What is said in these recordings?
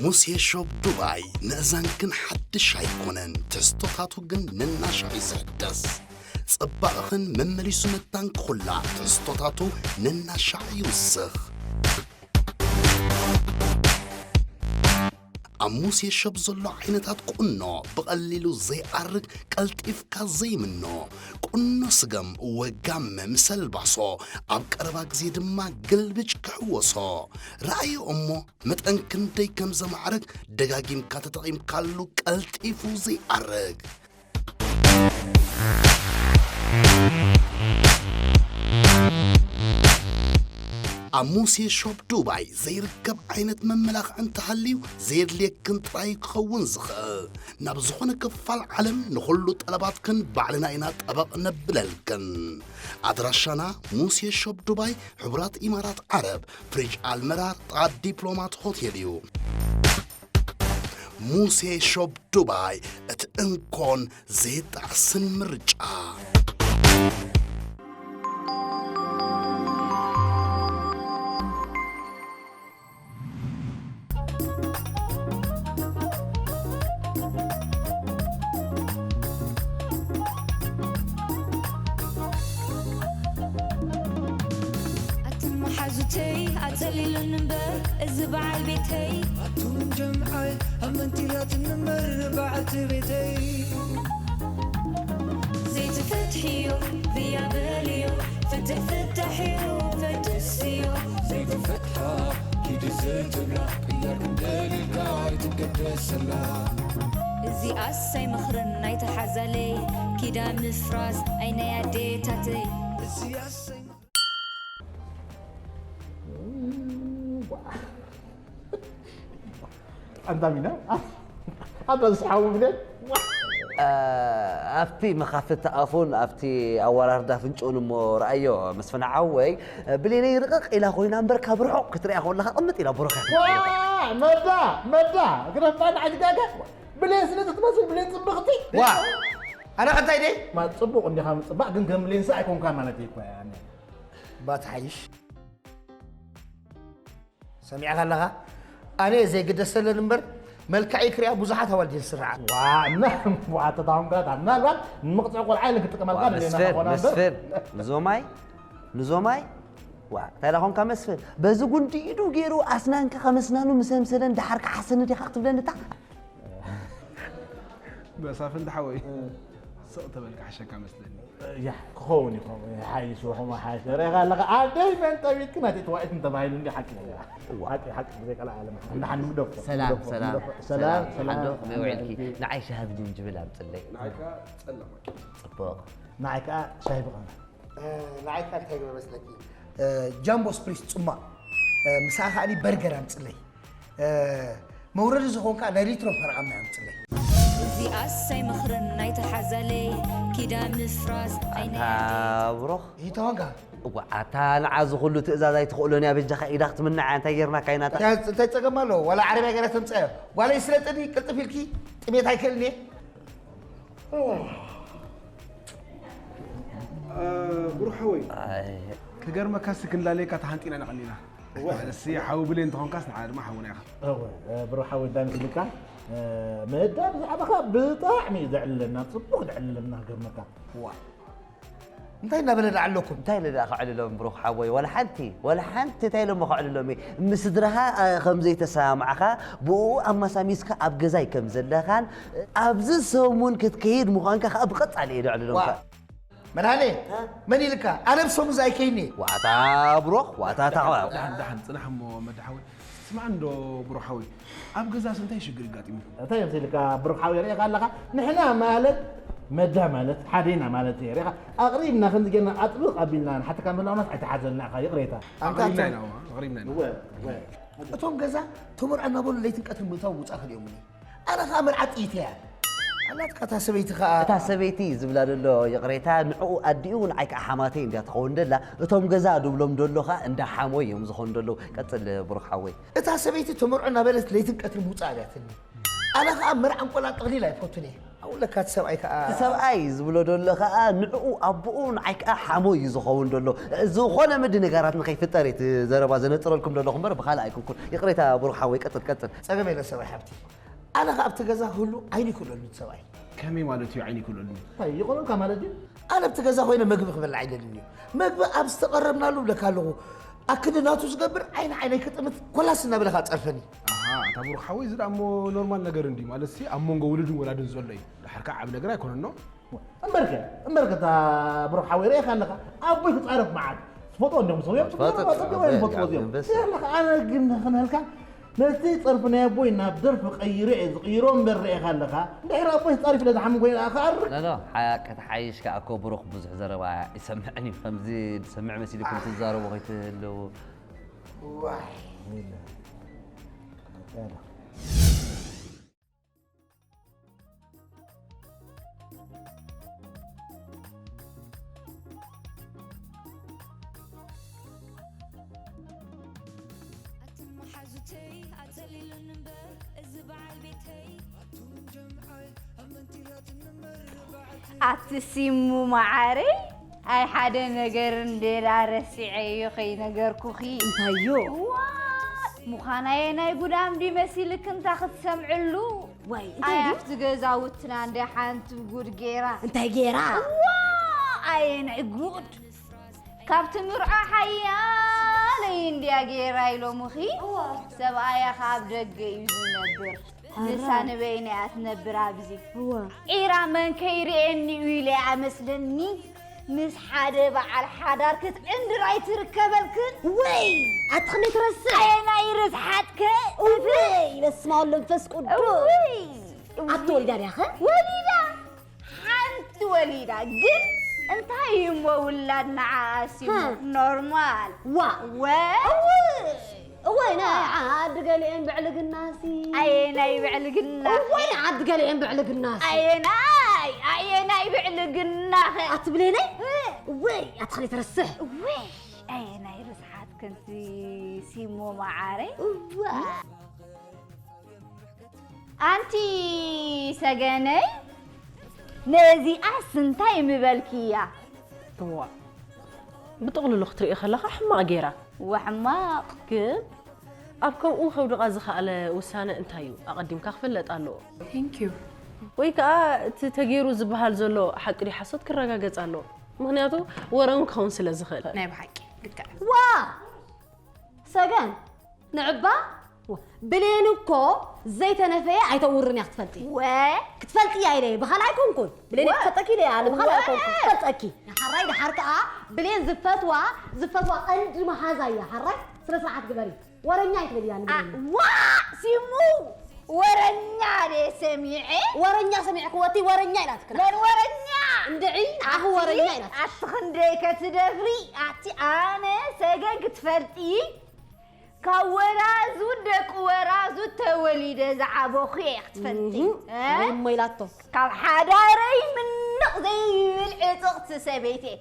ሙሴ ሾፕ ዱባይ ንእዛንክን ሓድሽ ኣይኮነን፣ ትሕዝቶታቱ ግን ነናሻዕ እዩ ዝሕደስ። ጽባቕኽን መመሊሱ መታን ክኹላ ትሕዝቶታቱ ነናሻዕ ይውስኽ። ኣብ ሙሴ ሾፕ ዘሎ ዓይነታት ቁኖ ብቐሊሉ ዘይኣርግ፣ ቀልጢፍካ ዘይምኖ ቁኖ ስገም ወጋመ ምስ ኣልባሶ፣ ኣብ ቀረባ ግዜ ድማ ግልብጭ ክሕወሶ። ረኣዮ እሞ መጠን ክንደይ ከም ዘማዕርግ ደጋጊምካ ተጠቒምካሉ ቀልጢፉ ዘይኣርግ። ኣብ ሙሴ ሾፕ ዱባይ ዘይርከብ ዓይነት መመላኽዒ እንተሃልዩ ዘየድልየክን ጥራይ ክኸውን ዝኽእል። ናብ ዝኾነ ክፋል ዓለም ንኹሉ ጠለባትክን ባዕልና ኢና ጠበቕ ነብለልክን። ኣድራሻና ሙሴ ሾፕ ዱባይ፣ ሕቡራት ኢማራት ዓረብ፣ ፍሪጅ ኣልመራር፣ ጥቓ ዲፕሎማት ሆቴል እዩ። ሙሴ ሾፕ ዱባይ፣ እቲ እንኮን ዘይጣዕስን ምርጫ። ኣትን መሓዙተይ ኣጸሊሉኒ እምበር፣ እዚ በዓል ቤተይ። ኣቱም ጀምዓይ ኣመንቲላትኒ እምበር፣ በዓልቲ ቤተይ። ዘይትፍትሕዮ ብያ በልዮ፣ ፍትሕ ፍታሕ እዩ ፈድስዮ። ዘይትፈትሓ ኪዲ ዘይትብላ፣ ቅያር ክንደሊልካ ኣይትገደሰላ። እዚኣስ ኣይመኽርን ናይቲ ሓዛለይ፣ ኪዳን ምፍራስ ኣይ ናይ ኣዴታተይ። እዚኣስ ኣይመኽርን። ኣንታ ሚና ኣታ ዝሓው ብለን ኣብቲ መኻፍት ኣፉን ኣብቲ ኣወራርዳ ፍንጭኡን እሞ ረኣዮ መስፍን ሓወይ። ብሌነይ ርቕቕ ኢላ ኮይና እምበር ካብ ርሑቕ ክትሪኣ ከለኻ ቅምጥ ኢላ ብሩኽ እያ ትመስል። ዋ፣ መዳ፣ መዳ፣ ግረፋ ንዓይ ትጋገ። ብሌን ስለ ትመስል ብሌን ጽብቕቲ። ዋ፣ ኣነ ቀንታይ ደይ? ማ ጽቡቕ እንዲኻ ምጽባቕ ግን ከም ብሌንስ ኣይኮንካ ማለት እዩ እኮ ያኔ። ባ ትሓይሽ። ሰሚዕካ ኣለኻ? ኣነ ዘይግደሰለን እምበር መልክዐይ ክሪኣ ብዙሓት ኣዋልድ የስርዓ። ዋ፣ እና፣ ዋ፣ ተታወምካ፣ ምናልባት ንምቕፅዕ ቆልዓ ኢለን ክጥቀማልካ ዋ፣ ደለና መስፍን፣ ኾና እምበር። መስፍን፣ ንዞማይ፣ ንዞማይ፣ ዋ፣ እንታይ ኢላ ኾንካ መስፍን? በዚ ጉንዲ ኢዱ ገይሩ ኣስናንካ ከም ኣስናኑ ምስ ኣምሰለን ደሓር ክሓሰኒ ዲኻ ክትብለኒ እታ? መሳፍንቲ ሓወይ፣ እ። ስቕ ተበልካ ሓሸካ መስለኒ። ያ፣ ክኸውን ይኸውን፣ ይሓይሽ፣ ወኹም ሓይሽ። ርኢኻ ኣለኻ፣ ኣደይ መን ጠቢትኪ ናተይ ተዋኢት እንተባሂሉ እንዲ ሓቂ እዩ። እዋ። ሓቂ፣ ሓቂ፣ ብዘይ ቀልዓለም። ንሓን ንግደፎ፣ ሰላም፣ ንግደፎ፣ ሰላም፣ ንግደፎ። ሰላም፣ ሰላም፣ ሰላም፣ ሓንዶ፣ ከመይ ሰላም። ውዒልኪ? ንዓይ ሻሂ ብጅንጅብል ኣምፅለይ። ንዓይካ ጸለመ። ጽቡቕ። ንዓይካ ሻሂ ብቐመ። እ፣ ንዓይካ እንታይ ግበር መስለኪ? እ፣ ጃምቦ ስፕሪስ ጽማቕ። እ፣ ምሳኣ ከኣኒ በርገር ኣምጽለይ። እ፣ መውረዲ ዝኾንካ ናይ ሊትሮ ፈረቓ ማይ ኣምጽለይ። እዚኣስ ኣይመኽርን ናይቲ ሓዛለይ፣ ኪዳን ምፍራስ ኣይ ናይ ኣታ ኣዴ። ብሩኽ። ይተዋንካ። እዋ፣ ኣታ ንዓ እዚ ኩሉ ትእዛዝ ኣይትኽእሎን እያ፣ በጃኻ ኢዳ ክትምንዓ እንታይ ጌርናካ ኢና ኣታ? እንታይ፣ እንታይ ጸገም ኣለዎ? ዋላ ዓረብያ ገይራ ተምጽኣዮ። ጓለይ ስለጥኒ ቅልጥፍ ኢልኪ ጥሜት ኣይክእልን እየ። እ፣ ብሩኽ ሓወይ፣ ኣይ። ክገርመካስ ክንላለየካ ተሃንጢና ኢና ቀኒና። እወ። እሲ ሓዊ ብሌን እንተኾንካስ ንዓ ድማ ሓውና ኢኻ። እወ፣ እ፣ ብሩኽ ሓወይ እንታይ መሲልካ? እ፣ ምህዳእ ብዛዕባኻ ብጣዕሚ እዩ ዘዕልለና፣ ጽቡቕ ዘዕልለና ክገርመካ። እዋ። እንታይ እናበለ ደኣ ኣለኩም? እንታይ ኢለ ደኣ ከዕልሎም ብሩኽ ሓወይ? ዋላ ሓንቲ፣ ዋላ ሓንቲ እንታይ ኢሎሞ ከዕልሎም እየ? ምስ ስድራኻ፣ እ፣ ከም ዘይተሰማማዕካ ብኡ ኣማሳሚስካ ኣብ ገዛይ ከም ዘለኻን፣ እ፣ ኣብዚ ሰሙን ክትከይድ ምዃንካ ከኣ ብቐጻሊ እየ ደዕልሎም ዋ። ከኣ። መድሃኔ፣ እ? መን ኢልካ? ኣነ ብሰሙ ዝኣይከይኒ። ዋታ ብሩኽ፣ ዋታ ታኸባ። ደሓን፣ ደሓን፣ ጽናሕ እሞ መዳ ሓወይ። ስማዕ እንዶ ብሩኽ ሓወይ፣ ኣብ ገዛስ እንታይ ሽግር ኣጋጢሙ? እንታይ እዮም ኢልካ ብሩኽ ሓወይ ርእኻ ኣለኻ? ንሕና ማለት መዳ ማለት ሓደ ኢና ማለት እዩ። ርኢኻ? ኣቕሪብና ከምዚ ጌርና ኣጥብቕ ኣቢልና ንሓተካ ምህላውናስ ኣይተሓዘልና ኢኻ። ይቕሬታ። ኣቕሪብና ኢና፣ ኣቕሪብና ኢና። እወ፣ እወ። እቶም ገዛ ተመርዖ እናበሉ ለይትን ቀትርን ብምእታው ውጻእ ከሊኦምኒ። ኣነ ኸኣ መርዓ ጥይት እያ። ኣላትካ እታ ሰበይቲ ኸኣ። እታ ሰበይቲ ዝብላ ዘሎ ይቕሬታ፣ ንዕኡ ኣዲኡ ንዓይ ከኣ ሓማተይ እንድያ ትኸውን ደላ። እቶም ገዛ ድብሎም ደሎ ኸኣ እንዳ ሓሞይ እዮም ዝኾኑ ደለዉ። ቀጽል ብሩኽ ሓወይ። እታ ሰበይቲ ተመርዖ እናበለት ለይትን ቀትርን ምውጻእ ኣብያትኒ። ኣነ ኸኣ መርዓን ቆልዓን ጠቕሊል ኣይፈቱን እየ። ኣዋ፣ ለካ እቲ ሰብኣይ ከዓ እቲ ሰብኣይ ዝብሎ ደሎ ከዓ ንዕኡ ኣቦኡ ንዓይ ከዓ ሓሞ እዩ ዝኸውን ደሎ። ዝኾነ ምድ ነገራት ንኸይፍጠር እቲ ዘረባ ዘነጥረልኩም ደለኹ እምበር ብኻልእ ኣይኮንኩን። ይቕሬታ ብሩኽ ሓወይ፣ ቀጽል ቀጽል። ጸገም የለ ሰብኣይ ሓብቲ። ኣነ ከዓ ኣብቲ ገዛ ክህሉ ዓይኒ ይክእለሉ እቲ ሰብኣይ። ከመይ ማለት እዩ ዓይኒ ይክእለሉ? እንታይ ይኽእለልካ ማለት እዩ? ኣነ ኣብቲ ገዛ ኮይነ መግቢ ክበልዕ ኣይደልን እዩ። መግቢ ኣብ ዝተቐረብናሉ እብለካ ኣለኹ። ኣክንዲ ናቱ ዝገብር ዓይኒ ዓይነይ ክጥምት ኮላስ እናበለ ከዓ ጸርፈኒ። ኣሃ፣ ኣታ ብሩኽ ሓወይ፣ እዚ ደኣ እሞ ኖርማል ነገር እንድዩ። ማለት ሲ ኣብ መንጎ ውሉድን ወላድን ዘሎ እዩ። ድሓር ከዓ ዓቢ ነገር ኣይኮነን ኖ? እምበርከ እምበርከ እታ ብሩኽ ሓወይ ርኢኻ ኣለኻ ኣቦይ ክጻረፍ መዓት ትፈጥዎ እንዲዮም ሰውዮም ትፈጥዎ፣ ትፈጥዎ፣ ኣቦይ፣ ትፈጥዎ እዚኦም። ኣንበሳ። ያላ ኣነ ግን ክነልካ ነቲ ጸርፊ ናይ ኣቦይ ናብ ደርፊ ቀይሩ እየ ዝቕይሮ እምበር ርኢኻ ኣለኻ እንድሕር ኣቦይ ጻሪፍ ኢለ ዝሓምን ኮይነ ከዓ ክኣርግ ኖ ኖ ሓቂ ተሓይሽ ከዓ እኮ ብሩኽ ብዙሕ ዘረባ ኣይሰምዕን እዩ ከምዚ ዝሰምዕ መሲልኩም ትዛረቡ ከይትህልው ዋይ ኣቱም መሓዙተይ ኣጸሊሉኒ እምበር እዚ በዓል ቤተይ ኣቲ ሲሙ መዓረይ ኣይ ሓደ ነገር እንዴላ ረሲዐዮ ከይነገርኩኺ እንታዮ ዋ ምዃናየ ናይ ጉዳም ድዩ መሲልክ እንታ ክትሰምዕሉ ዋይ እንታይ ድዩ ኣያፍቲ ገዛውትና እንደ ሓንቲ ጉድ ጌራ እንታይ ጌራ ዋ ኣየ ናይ ጉድ ካብቲ ምርዖ ሓያለይ እንድያ ጌራ ኢሎምኺ ሰብኣያ ካብ ደገ እዩ ዝነብር ንሳ ንበይና እያ ትነብር ኣብዚ ዒራ መን ከይርእየኒ እዩ ኢለ እያ መስለኒ ምስ ሓደ በዓል ሓዳር ክትዕንድር ኣይትርከበልክን ወይ ኣትኽኒ ትረስዕ ኣየናይ ርስሓትከ እወይ በስመ ኣብ መንፈስ ቅዱስ ኣቲ ወሊዳ ድያ ኸ ወሊዳ ሓንቲ ወሊዳ ግን እንታይ እዩ እሞ ውላድ ንዓኣ ሲሞ ኖርማል ዋ ወ እወይ ናይ ዓዲ ገሊኤን ብዕልግናሲ ኣየናይ ብዕልግና እወይ ናይ ዓዲ ገሊኤን ብዕልግናሲ ኣየናይ ኣየናይ ብዕልግና ኣትብሌነይ እወይ ኣትኽሊ ትረስሕ እወይ ኣየናይ ርስሓት ከምቲ ሲሞ መዓረይ እዋ ኣንቲ ሰገነይ ነዚኣስ እንታይ ምበልክያ? እዋ ብጥቕልሉ ክትርእዮ ከለኻ ሕማቕ ገይራ። ወሕማቕ ግን ኣብ ከምኡ ከውድቓ ዝኸኣለ ውሳነ እንታይ እዩ ኣቐዲምካ ክፍለጥ ኣለዎ። Thank you። ወይ ከኣ እቲ ተገይሩ ዝበሃል ዘሎ ሓቂ ድዩ ሓሶት ክረጋገጽ ኣለዎ። ምኽንያቱ ወረ እውን ክኸውን ስለ ዝኽእል። ናይ ብሓቂ ልክዕ። ዋእ! ሰገን ንዕባ ብሌን እኮ ዘይተነፈየ ኣይተውርን እያ ክትፈልጢ ወ ክትፈልጢ እያ ኢለ ብኻል ኣይኮንኩን ብሌን ክትፈልጠኪ ኢለ ኣነ ብኻል ኣይኮንኩን ክትፈልጠኪ ሓራይ ድሓር ከዓ ብሌን ዝፈትዋ ዝፈትዋ ቀንዲ መሃዛ እያ ሓራይ ስነ ስርዓት ግበሪ ወረኛ ኣይትበልያ ንብሌን ዋ ሲሙ ወረኛ ደ ሰሚዐ ወረኛ ሰሚዕክዎ እቲ ወረኛ ኢላትክና መን ወረኛ እንድዒ ንዓኺ ወረኛ ኢላት ኣቲ ክንደይ ከትደፍሪ ኣቲ ኣነ ሰገን ክትፈልጢ ካብ ወራዙ ደቂ ወራዙ ተወሊደ ዝዓበኹ እየ ክትፈልጢ እሞ ኢላቶ ካብ ሓዳረይ ምንቕ ዘይብል ዕጥቕቲ ሰበይቲ እየ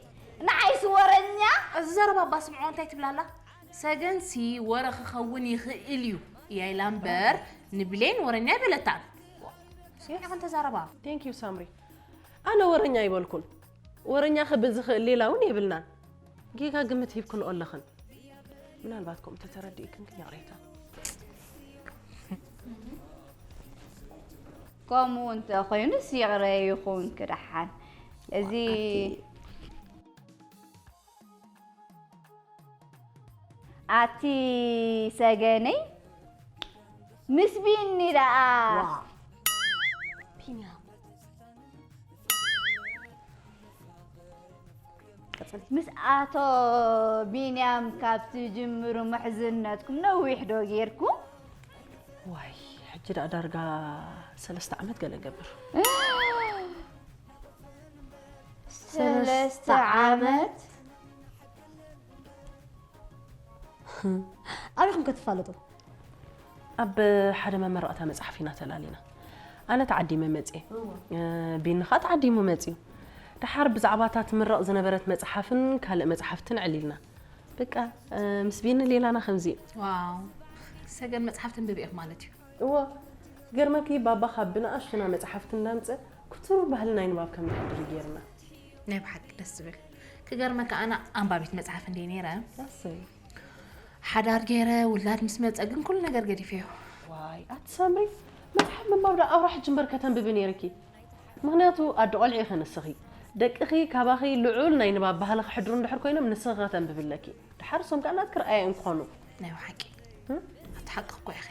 ንዓይሲ ወረኛ እዚ ዘረባ እባ ስምዖ እንታይ ትብላላ ሰገንሲ ወረ ክኸውን ይኽእል እዩ እያ ኢላ እምበር ንብሌን ወረኛ ኣይበለታን። ሰሚዕኽን ተዛረባ። Thank you ሳምሪ። ኣነ ወረኛ ኣይበልኩን። ወረኛ ክብል ዝኽእል ሌላ እውን የብልናን። ጌጋ ግምት ሂብክንኦ ኣለኽን። ምናልባት ከምኡ እንተተረዲእክን ግን ይቕሬታ። ከምኡ እንተኾይኑስ ይቕረ ይኹን ክደሓን። እዚ ኣቲ ሰገነይ ምስ ቢኒ ደኣ ቢንያም ምስ ኣቶ ቢንያም ካብ ትጅምሩ ምሕዝነትኩም ነዊሕ ዶ ጌርኩም? ዋይ ሕጂ ደኣ ዳርጋ ሰለስተ ዓመት ገለ ገብር። ሰለስተ ዓመት ኣበይ ከም ከትፋለጡ ኣብ ሓደ መመረቕታ መጽሓፍ ኢና ተላሊና። ኣነ ተዓዲመ መጽየ። ቢኒ ኸኣ ተዓዲሙ መጽዩ። ደሓር ብዛዕባ እታ ትምረቕ ዝነበረት መጽሓፍን ካልእ መጽሓፍትን ዕሊልና። በቃ ምስ ቢኒ ሌላና ከምዚ እዩ። ዋው ሰገን መጽሓፍ ተንብቢ ኢኺ ማለት እዩ። እወ ገርመኪ ባባ ካብ ብንኣሽቱና መጽሓፍቲ እንዳምጸ ክቱር ባህሊ ናይ ንባብ ከም ንሕድር ገይርና። ናይ ብሓቂ ደስ ዝብል። ክገርመካ ኣነ ኣንባቢት መጽሓፍ እንድየ ነይረ። ኣሰይ። ሓዳር ገይረ ውላድ ምስ መጸ ግን ኩሉ ነገር ገዲፈዮ። ዋይ ኣቲ ሳምሪ፣ መጽሓፍ ምንባብ ዶ ኣብራ ሕጂ እምበር ከተንብቢ ነይርኪ። ምኽንያቱ ኣደ ቆልዑ ኢኺ ንስኺ። ደቅኺ ካባኺ ልዑል ናይ ንባብ ባህሊ ክሕድሩ እንድሕር ኮይኖም ንስኺ ከተንብቢ ኣለኪ። ድሓር እሶም ከኣ ናትኪ ረኣያ እዮም ክኾኑ። ናይ ብሓቂ። እም? ኣቲ ሓቂ እኮ ኢኺ።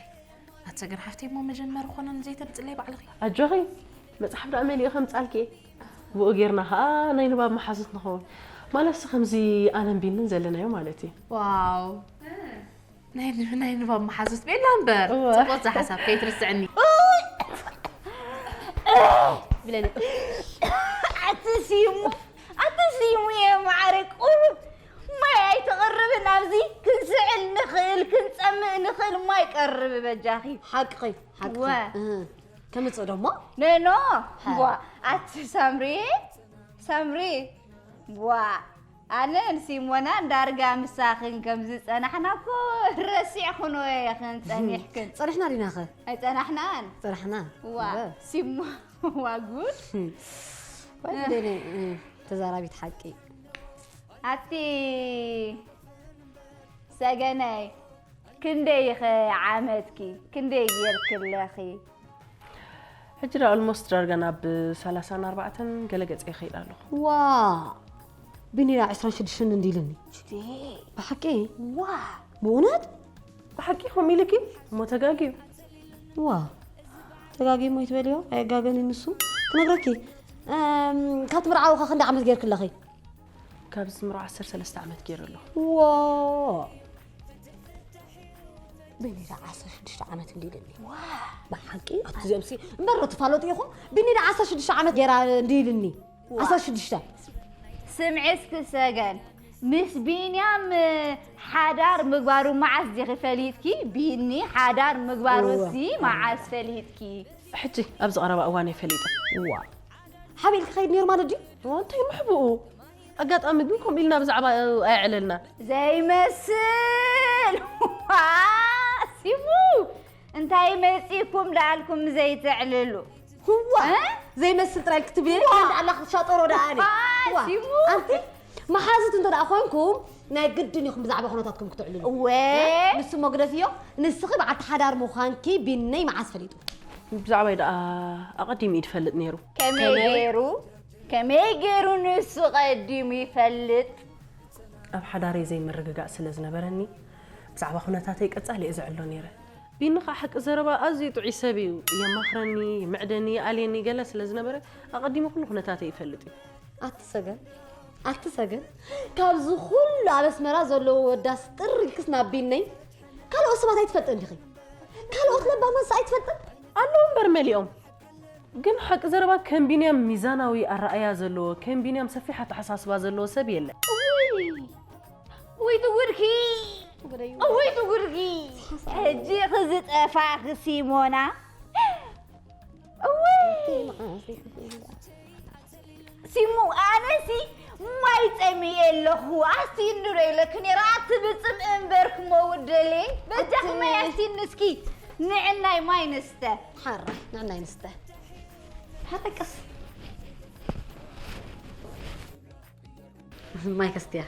ኣቲ ሰገን ሓፍተይ እሞ መጀመሪ ኮነ ንዘይተምጽለይ ባዕልኺ። ኣጆኺ፣ መጽሓፍ ደኣ መሊኡ ከምጻልኪ እየ። ብኡ ጌርና ከኣ ናይ ንባብ መሓዙት ንኸውን። ማለትሲ ከምዚ ኣነን ቢንን ዘለናዮ ማለት እዩ። ዋው። ናይ ናይ ንባብ መሓዙት ቤላ እምበር። እወ። ጽቡቕ ሓሳብ ከይትርስዕኒ። ብለኒ። ኣቲ ሲሙ፣ ኣቲ ሲሙ እየ ማዕረ ቁሩብ ማይ ኣይትቕርብን ኣብዚ ክንስዕል ንኽእል ክንጸምእ ንኽእል ማይ ቀርብ በጃኺ። ሓቅኺ፣ ሓቅኺ። ወ። እህ፣ ከምጽእ ደሞ? ነኖ፣ ሃ። ዋ፣ ኣቲ ሳምሪ፣ ሳምሪ፣ ዋ፣ ኣነን ሲሞናን ዳርጋ ምሳኽን ከም ዝጸናሕና እኮ ረሲዕክንኦ ኢኽን ጸኒሕክን። ጸኒሕና ዲናኸ? ኣይጸናሕናን። ጸናሕና። ዋ፣ እወ። ሲሞ፣ ዋ ጉድ። እህ። ወይ ጉደይ ነይ፣ እህ፣ ተዛራቢት ሓቂ። ኣቲ ሰገነይ፣ ክንደይ ኢኸ ዓመትኪ? ክንደይ ጌርኪ ኣለኺ? ሕጂ ደኣ ኦልሞስት ዳርጋ ናብ ሰላሳን ኣርባዕተን ገለ ገጸ ይኸይድ ኣለኹ። ዋ! ቢኒ ደኣ ዕስራን ሽዱሽተን እንዲ ኢሉኒ። ሽቴ! ብሓቂ? ዋ! ብእውነት? ብሓቂ ከምኡ ኢሉኪ? እሞ ተጋግዩ። ዋ! ተጋግዩ እሞ ይትበልዮ? ኣየጋገንን ንሱ። ክነግረኪ፣ እም፣ ካብ ትምርዓዊ ኸ ክንደይ ዓመት ጌርኪ ኣለኺ? ካብ ዝምሮ ዓሰርተ ሰለስተ ዓመት ገይረ ኣለኹ። ዎ! ቢኒ ደኣ ዓሰርተ ሽዱሽተ ዓመት እንዲ ኢሉኒ። ዋ! ብሓቂ? ኣቲ እዚኦም ሲ እምበር ዶ ትፋለጡ ኢኹም? ቢኒ ደኣ ዓሰርተ ሽዱሽተ ዓመት ገይራ እንዲ ኢሉኒ። ዋ! ዓሰርተ ሽዱሽተ። ስምዒ እስኪ ሰገን፣ ምስ ቢንያም ሓዳር ምግባሩ መዓስ ዲኺ ፈሊጥኪ? ቢኒ ሓዳር ምግባሩ እወ። ሲ መዓስ ፈሊጥኪ? ሕጂ ኣብዚ ቀረባ እዋን እየ ፈሊጠ። ዋ! ሓቢእልኪ ከይድ ነይሩ ማለት ድዩ? እዋ፣ እንታይ ምሕብኡ? ኣጋጣሚ ግን ከምኡ ኢልና ብዛዕባ ኣየዕለልናን። ዘይመስል! ዋ! ሲሙ! እንታይ መጺእኩም ደኣልኩም ዘይተዕልሉ? ህዋ! እ? ዘይመስል ጥራይ ክትብሊ ዋ! እንዳ ኣላ ክትሻጠሮ ደኣ ኣነ። ዋ! ዋ! ሲሙ! ኣንቲ መሓዙት እንተ ደኣ ኮይንኩም ናይ ግድን ኢኹም ብዛዕባ ኩነታትኩም ክትዕልሉ። እወ! እ? ንሱ መግደፍዮ፣ ንስኺ በዓልቲ ሓዳር ምዃንኪ ቢነይ መዓስ ፈሊጡ? ብዛዕባይ ደኣ ኣቐዲሙ እዩ ዝፈልጥ ነይሩ። ከመይ ከመይ? ገይሩ? ከመይ ገይሩ ንሱ ቀዲሙ ይፈልጥ? ኣብ ሓዳረይ ዘይምርግጋእ ስለ ዝነበረኒ፣ ብዛዕባ ኩነታተይ ቀጻሊ እየ ዘዕሎ ነይረ። ቢኒ ኸኣ ሓቂ ዘረባ ኣዝዩ ጥዑይ ሰብ እዩ። የማኽረኒ፣ ይምዕደኒ፣ ይኣልየኒ ገለ ስለ ዝነበረ፣ ኣቐዲሙ ኩሉ ኩነታተይ ይፈልጥ እዩ። ኣቲ ሰገን፣ ኣቲ ሰገን፣ ካብዚ ኩሉ ኣብ ኣስመራ ዘለዉ ወዳስ ጥር ኢልክስ ናብ ቢነይ? ካልኦት ሰባት ኣይትፈልጥን ዲኺ? ካልኦት ለባማት ኣይትፈልጥን? ኣለዉ እምበር መሊኦም። ግን ሓቂ ዘረባ ከም ቢንያም ሚዛናዊ ኣረኣእያ ዘለዎ፣ ከም ቢንያም ሰፊሕ ኣተሓሳስባ ዘለዎ ሰብ የለን። እውይ! እውይ ትጉድኪ! እውይ ትጉድኪ! ሕጂ ኽዝጠፋኺ ሲሞና! እውይ! ሲሙ፣ ኣነሲ ማይ ጸሚኤ ኣለኹ። ኣስቲኒ ዶ ኢለኪ ነይረ? ኣቲ ብጽምኢ እምበር ክመውት ደልየ። በጃኺ ኣቲ ማይ ኣስቲኒ እስኪ። ንዕናይ ማይ ንስተ። ሓራይ፣ ንዕናይ ንስተ። ሓራይ ቀስ። ማይ ከስትያ።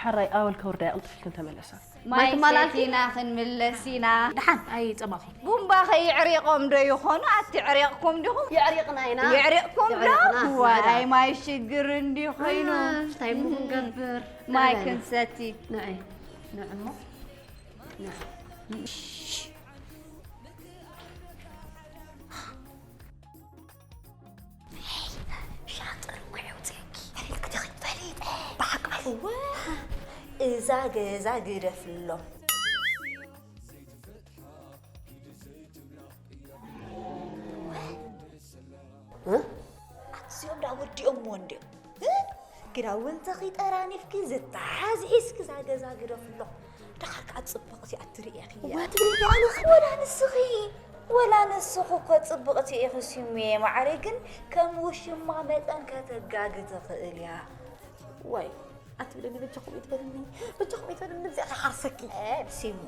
ሓራይ ኣወል ከውርዳ እያ፣ ቅልጥፍ ኢልክን ተመለሳ። ማይ ማይ ትማላልኪ? ሰቲና ክንምለስ ኢና። ደሓን ኣይጸማኹ። ቡምባ ከይዕሪቖም ዶ ይኾኑ? ኣቲ ዕሪቕኩም ዲኹም? የዕሪቕና ኢና። የዕሪቕኩም ዶ? የዕሪቕና። ዋይ፣ ማይ ሽግር እንዲ ኾይኑ። ኣና፣ እንታይ እሞ ክንገብር? ማይ ንዕናይ ክንሰቲ። ንዒ፣ ንዒ እሞ። ንዒ። ሻጥር እኮ የውፅእኪ። ፈሊጥኪ ዲኺ? ፈሊጠ። ብሓቂ ማለት። እወ። እዛ ገዛ ግደፍሎም። እ? ኣዚኦም ዳ ወዲኦምዎ እንድዮም። እ? ክዳውንትኺ ጠራኒፍኪ ዝተሓዝ ሒዝኪ እዛ ገዛ ግደፍሎም። ደሓር ከዓ ፅብቕቲ እያ ትርኢ ኢኺ። እዋ ትብሊ ኣነ ኸ? ወላ ንስኺ፣ ወላ ንስኺ እኮ ፅብቕቲ ኢኺ ሲሙየ ማዓረይ፣ ግን ከም ውሽማ መጠን ከተጋጊ ትኽእል እያ። ወይ፣ ኣትብለኒ በጃኹም ይትበልኒ በጃኹም ይትበልኒ ብዚኣ ክሓርሰኪ። ሲሙ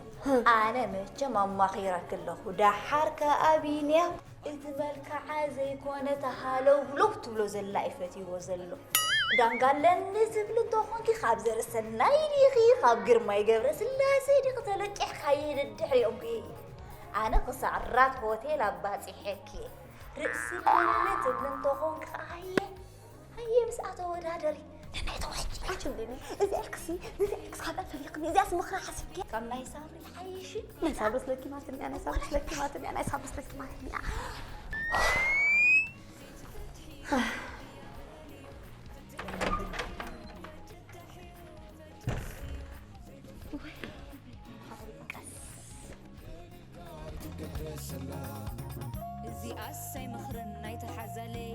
ኣነ መቸም ኣማኺረኪ ኣለኹ። ደሓር ከኣ ቢንያም እቲ መልክዓ ዘይኮነ ተሃለውለው ትብሎ ዘላ እዩ ፈትይዎ ዘሎ። ዳንጋ ኣለኒ ትብሊ እንተኾንኪ ካብ ዘርእሰናይ ዲኺ ካብ ግርማይ ገብረስላሴ ዲኺ ተለቂሕካ ይህድድ ድሕሪኦም ክየ። ኣነ ክሳዕ ራት ሆቴል ኣባፂሐኪ እየ። ርእሲ ኣለኒ ትብሊ እንተኾንኪ ከኣ ሃየ ሃየ ምስኣ ተወዳደሪ። ነናይ ተዋሕጂ ኣትብለኒ። እዚ ኤልክሲ ነዚ ኤልክስ ካብ ኣፈሊኽኒ እዚኣስ ምኽራ ሓሲብኪ። ካብ ናይ ሳብሪ ሓይሽ። ናይ ሳብርስ ለኪማትኒ እያ ናይ ሳብርስ ለኪማትኒ እያ ናይ ሳብርስ ለኪማትኒ እያ። እዚኣስ ኣይመኽርን ናይተሓዛለይ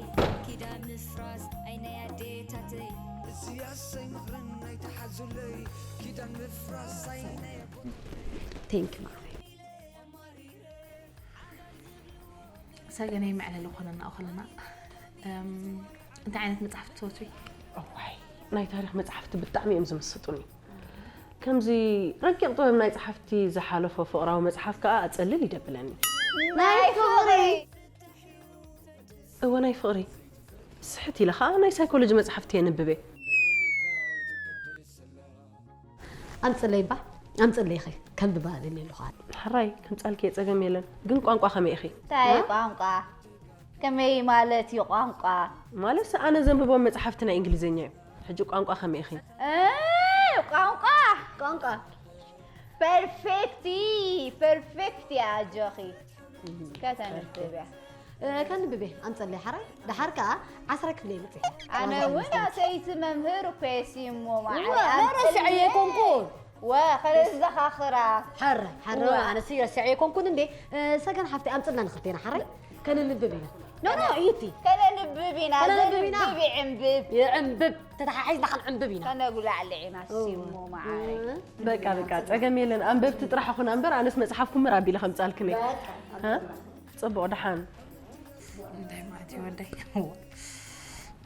ኪዳን ምፍራስ ኣይ ናይ ኣዴታተይ። እዚኣስ ኣይመኽርን ናይተሓዙለይ ኪዳን ምፍራስ ኣይ ናይ ኣቦ- ቴንክ ማዕረይ። ሰገነይ መዕለሊ ኮነና ከለና እንታይ ዓይነት መፅሓፍቲ ትፈትዊ? እዋይ ናይ ታሪኽ መፅሓፍቲ ብጣዕሚ እዮም ዝምስጡኒ። ከምዚ ረቂቕ ጥበብ ናይ ጸሓፍቲ ዝሓለፎ ፍቕራዊ መጽሓፍ ከኣ ኣጸልል እዩ ደብለኒ። ናይ ፍቕሪ! እወ ናይ ፍቕሪ። ስሕት ኢለ ኸኣ ናይ ሳይኮሎጂ መጽሓፍቲ የንብብ እየ። ኣምጽለይ እባ ኣምጽለይ ኢኺ ከንብባ ደልየ ኣለኹ። ሕራይ ከምጻልኪ እየ ጸገም የለን። ግን ቋንቋ ከመይ ኢኺ? እንታይ ቋንቋ? ከመይ ማለት እዩ ቋንቋ? ማለትስ ኣነ ዘንብቦም መጽሓፍቲ ናይ እንግሊዝኛ እዮም። ሕጂ ቋንቋ ከመይ ኢኺ? እ ቋንቋ ቋንቋ perfect perfect እያ ኣጆኺ ከተንብብ እያ። ከንብብ እየ ኣምፀለይ ሓራይ ደሓር ከዓ ዓስራ ክፍለ እየ በፂሐ። ኣነ እውን ኣሰይቲ መምህር እኮ እየ ሲሞ ማዓረ። ኣነ ረሲዐ ኣይኮንኩን። ወ ከለዘኻኽራ ሓረ ሓረ ኣነሲ ረሲዐ ኣይኮንኩን እንዴ። ሰገን ሓፍተይ ኣምፅልና ንክልቴና ሓራይ ከነንብብ ኢና። ኖ ኖ ኢቲ ከነንብብ ኢና ከነንብብ ኢና። ዘንብብ ይዕንብብ። ይዕንብብ ተተሓሒዝና ክንዕንብብ ኢና። ከነጉላዕልዕ ኢና ሲሞ ማዓረ። በቃ በቃ ፀገም የለን። ኣንበብቲ ጥራሕ ኹና እምበር ኣነስ መፅሓፍኩም ምር ኣቢለ ከምፃልክን እየ። እ? ፅቡቕ ደሓን። እንታይ ማለት እዩ ወደይ?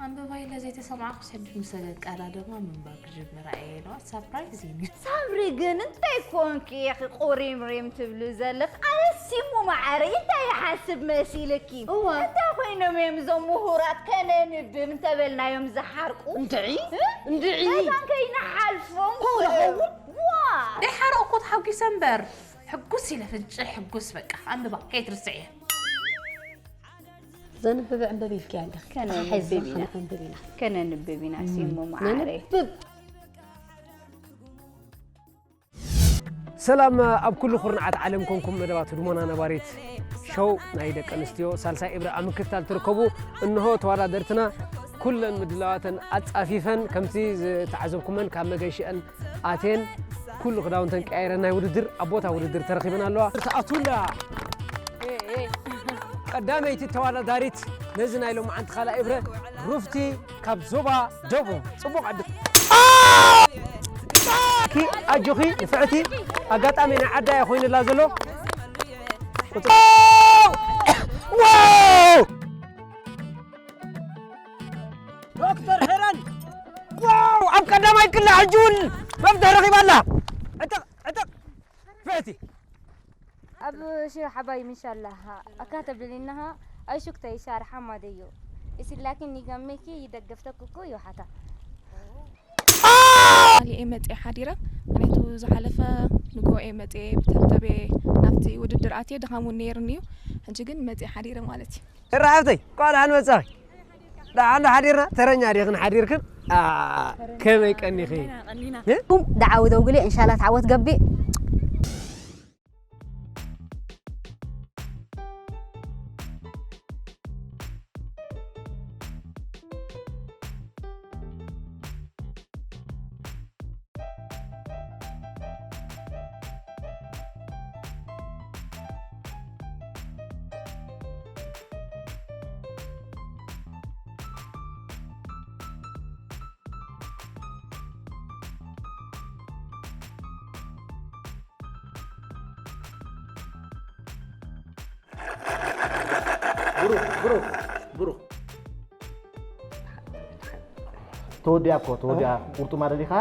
ኣንበባ ኢለ ዘይተሰማዕኩ ሰድድ ምስ ኣቃዳድማ ምንባብ ክጅምራ እየ ኢለዋ። ሳፕራይዝ እዩ። ሳምሪ ግን እንታይ ኮንኪ ኢኺ ቁሪምሪም ትብሊ ዘለኺ? ኣነ ሲሙ ማዓረይ እንታይ ይሓስብ መሲልኪ? እዋ። እንታይ ኮይኖም እዮም እዞም ምሁራት ከነንብብ እንተበልናዮም ዝሓርቁ? እንድዒ? እ? እንድዒ? መታን ከይንሓልፎም ኮ ይኸውን? ዋ! ደሓር እኮ ተሓጒሰ እምበር ሕጉስ ኢለ ፍንጭል ሕጉስ በቃ ኣንብባ ከይትርስዕየ። ዘንብብ ዕንብብ ኢልኪያ ኣለኺ። ከነንብብ ኢና። ከነንብብ ኢና። ከነንብብ ኢና ሲሙ ማዓረይ። ነንብብ። ሰላም ኣብ ኩሉ ኩርናዓት ዓለም ኮንኩም መደባት ህድሞና ነባሪት ሸው ናይ ደቂ ኣንስትዮ ሳልሳይ እብረ ኣብ ምክትታል ትርከቡ። እንሆ ተወዳደርትና ኩለን ምድላዋተን ኣጻፊፈን ከምቲ ዝተዓዘብኩመን ካብ መገሽአን ኣትየን ኩሉ ክዳውንተን ቀያይረን ናይ ውድድር ኣብ ቦታ ውድድር ተረኺበን ኣለዋ። ተኣቱላ ቀዳመይቲ ተወዳዳሪት ነዚ ናይ ሎማዓንቲ ካልኣይ እብረ ሩፍቲ ካብ ዞባ ደቡብ ጽቡቕ ዕድል። ኣጆኺ ንፍዕቲ ኣጋጣሚ ናይ ዓዳ እያ ኮይኑላ ዘሎ። ዶክተር ሄረን ዋው ኣብ ቀዳማይ ክላ ሕጂ እውን መፍትሒ ረኺባ ኣላ። ዕጥቕ ዕጥቕ ፍዕቲ ኣብ ሽሕ ሓባይብ እንሻላህ ኣካተብልኒ እንሃ ኣይሹክተይ ሻርሓ ማደዮ እስላኪን ኒጋሜኪ ይደገፍተኩኩ ይውሓታ ቃል እየ መፅየ ሓዲረ። ምክንያቱ ዝሓለፈ ንግሆ እየ መፅየ ብተብተብ እየ ናብቲ ውድድር ኣትየ ድኻም እውን ነይርኒ እዩ። ሕጂ ግን መፅየ ሓዲረ ማለት እዩ። እረ ሓብተይ እንኳዕ ደሓን መፃኺ። ደሓን ዶ ሓዲርና? ተረኛ ዲኽን ሓዲርክን? ከመይ ቀኒኺ? እ? ኩም ደዓዊ ደውግሌ እንሻላ ተዓወት ገብእ። ብሩኽ ብሩኽ ብሩኽ ተወዲኣ እኮ፣ ተወዲኣ። ቁርጡማ ደሊኻ?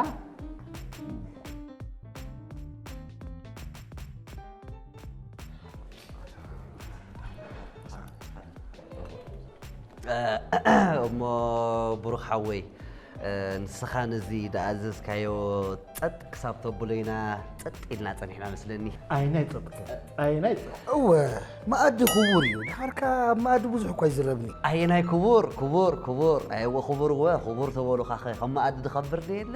እሞ ብሩኽ ሓወይ፣ ንስኻ ነዚ ዝኣዘዝካዮ ጸጥ ክሳብ ተብሎ ኢና ጸጥ ኢልና ጸኒሕና መስለኒ። ኣይናይ ጸጥከ፣ ኣይናይ ጸጥ። እወ፣ መኣዲ ክቡር እዩ። ድሓርካ ኣብ መኣዲ ብዙሕ እኳ ይዝረብኒ። ኣየናይ ክቡር፣ ክቡር፣ ክቡር። ኣይወ ክቡር፣ ወ ክቡር ተበሉኻኸ፣ ከም መኣዲ ዝኸብር ዶ የለ?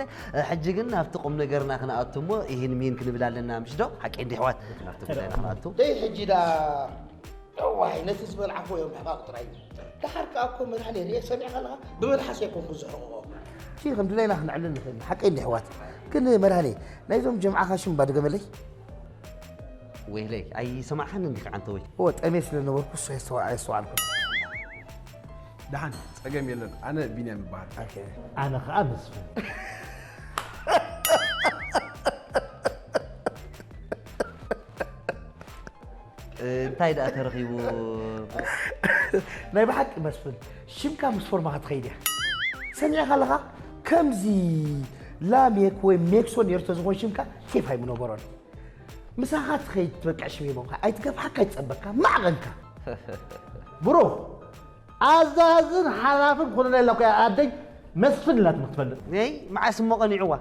ሕጂ ግን ናብቲ ቁም ነገርና ክንኣቱ እሞ፣ ይህን ሚን ክንብል ኣለና፣ ምሽ ዶ? ሓቂ እንዲ ኣሕዋት፣ ናብቲ ጉዳይና ክንኣቱ። ደይ ሕጂ ዳ እዋይ፣ ነቲ ዝበልዓኹ እዮም ምሕቃቕ ጥራይ እዩ። ደሓር ከኣ እኮ መድሃኔ ርኤ ሰሚዕካ ኣለኻ፣ ብመልሓስ ኣይኮንኩ ዝሕቕቖ። እቲ ከም ድላይና ክነዕልል ንኽእል፣ ሓቀይ እንዲ ኣሕዋት። ግን መድሃኔ፣ ናይዞም ጀምዓኻ ሽም እባ ድገመለይ። ወይለይ፣ ኣይሰማዕኻን እንዲኻ ዓንተ ወይ? እወ፣ ጠሜ ስለ ነበርኩ እሱ ኣየስተዋ-፣ ኣየስተዋዕልኩን። ደሓን፣ ጸገም የለን። ኣነ ቢንያም ይበሃል። ኦኬ። ኣነ ኸኣ መስፍን። እንታይ ደኣ ተረኺቡ? ናይ ብሓቂ መስፍን፣ ሽምካ ምስ ፎርማኻ ትኸይድ እያ። ሰሚዕካ ኣለኻ? ከምዚ ላሜክ ወይ ሜክሶን ነይሩ ተዝኾን ሽምካ ኬፍ ኣይምነበሮን። ምሳኻ ትኸይድ ትበቅዕ ሽም ይቦምካ፣ ኣይትገፍሓካ፣ ኣይትጸበካ፣ ማዕቐንካ። ብሩኽ፣ ኣዛዝን ሓላፍን ኮሎኔል እኮ እያ ኣደይ መስፍን ኢላትኒ ክትፈልጥ። ነይ፣ መዓስ እሞ ቀኒዕዋ?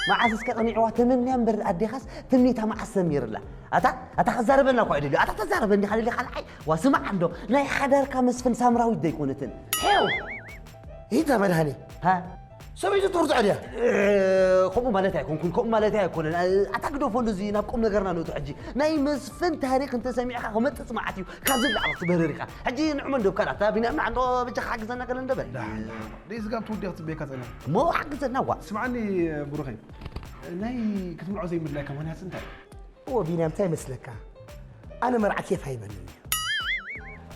መዓስ እስከ ቀኒዕዋ? ተመንያ እምበር ኣዴኻስ ትምኒታ መዓስ ሰሚርላ? ኣታ፣ ኣታ ክዛረበና እኮ ኣይደልዩ። ኣታ ተዛረበኒ ኢኻ ደሊኻ ንዓይ? ዋ ስማዕ እንዶ፣ ናይ ሓዳርካ መስፍን ሳምራዊት ዶ ኣይኮነትን? ሄው! ይታ መድሃኒ። ሃ? ሰበይቱ ትርትዖ ድያ? እ፣ ከምኡ ማለት ኣይኮንኩን፣ ከምኡ ማለት ኣይኮነን። እ፣ ኣታ ግደፎ እንደዚ፣ ናብ ቁም ነገርና ንእቱ ሕጂ። ናይ መስፍን ታሪኽ እንተሰሚዕካ ክመጽጽ መዓት እዩ። ካብዚ ንላዕሊ ክትበርር ኢኻ። ሕጂ ንዕመ እንደብካ ዳታ ቢንያም ንዓንዶ በጃኻ ሓግዘና ገለ እንደበል። ደሓን፣ ደሓን። ደይ ስጋብ ትውዲ ክትጽበየካ ጸኒሐ። እሞ ሓግዘና ዋ። ስምዓኒ ብሩኸይ፣ ናይ ክትምርዖ ዘይምድላይካ ምኽንያት እንታይ እዩ? እዎ ቢንያም፣ እንታይ ይመስለካ? ኣነ መርዓ ኬፍ ኣይበንን እዩ።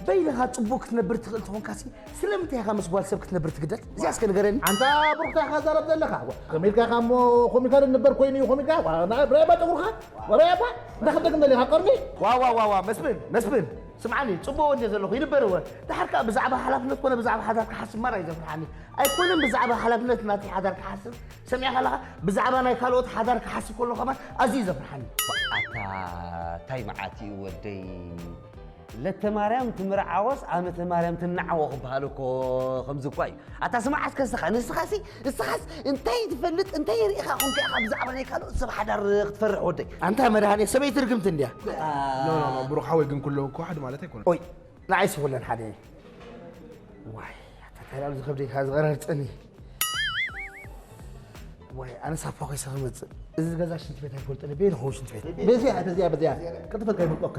በይንኻ ጽቡቕ ክትነብር ትኽእል ተኾንካሲ፣ ስለምንታይ ኢኻ ምስ ጓል ሰብ ክትነብር ትግደድ? እዚኣ እስከ ንገረኒ። ኣንታ ብሩኽ፣ እንታይ ኢኻ ዛረብ ዘለኻ? ዋ፣ ከመይ ኢልካ ኢኻ እሞ፣ ኮሚካ ንበር ኮይኑ እዩ፣ ኮሚካ? ዋ፣ ና-፣ ብረባ ጨጉርኻ? ወረባ? እንዳኸደግም ደሊኻ ቀርኒ? ዋ፣ ዋ፣ ዋ፣ ዋ፣ መስፍን፣ መስፍን፣ ስምዓኒ፣ ጽቡቕ ወዲ ዘለኹ፣ ይንበር እወ። ደሓር ከኣ ብዛዕባ ሓላፍነት ኮነ ብዛዕባ ሓዳር ክሓስብ ማራ እዩ ዘፍርሓኒ። ኣይኮነን ብዛዕባ ሓላፍነት ናተይ ሓዳር ክሓስብ፣ ሰሚዕካ ኣለኻ? ብዛዕባ ናይ ካልኦት ሓዳር ክሓስብ ከሎ ከማን ኣዝዩ እዩ ዘፍርሓኒ። ኣታ ታይ መዓት እዩ ወደይ? ለተ ማርያም ትምርዓወስ ዓመተ ማርያም ትናዓዎ ክበሃል እኮ ከምዚ እኳ እዩ። ኣታ ስማዕ እስከ ንስኻ፣ ንስኻሲ፣ ንስኻስ እንታይ ትፈልጥ፣ እንታይ ርኢኻ ኮንካ ኢኻ ብዛዕባ ናይ ካልኦት ሰብ ሓዳር ክትፈርሕ ወደይ? ኣንታ መድሃኔ ሰበይቲ ርግምቲ እንድያ። ኖ፣ ኖ፣ ኖ፣ ብሩኽ ሓወይ ግን ኩሉ እኮ ሓደ ማለት ኣይኮነን። ኦይ፣ ንዓይሲ ኩለን ሓደ እየን። ዋይ፣ ኣታ ታይ ላሉ ዝኸብደካ ዝቐረርጸኒ። ዋይ፣ ኣነ ሳፋ ኮይሰ ክመጽእ። እዚ ገዛ ሽንቲ ቤት ኣይፈልጥን፣ በይኑ ኸውን ሽንቲ ቤት። በዚኣ፣ በዚኣ፣ በዚኣ። ቀጥፈልካ ይመልጦካ።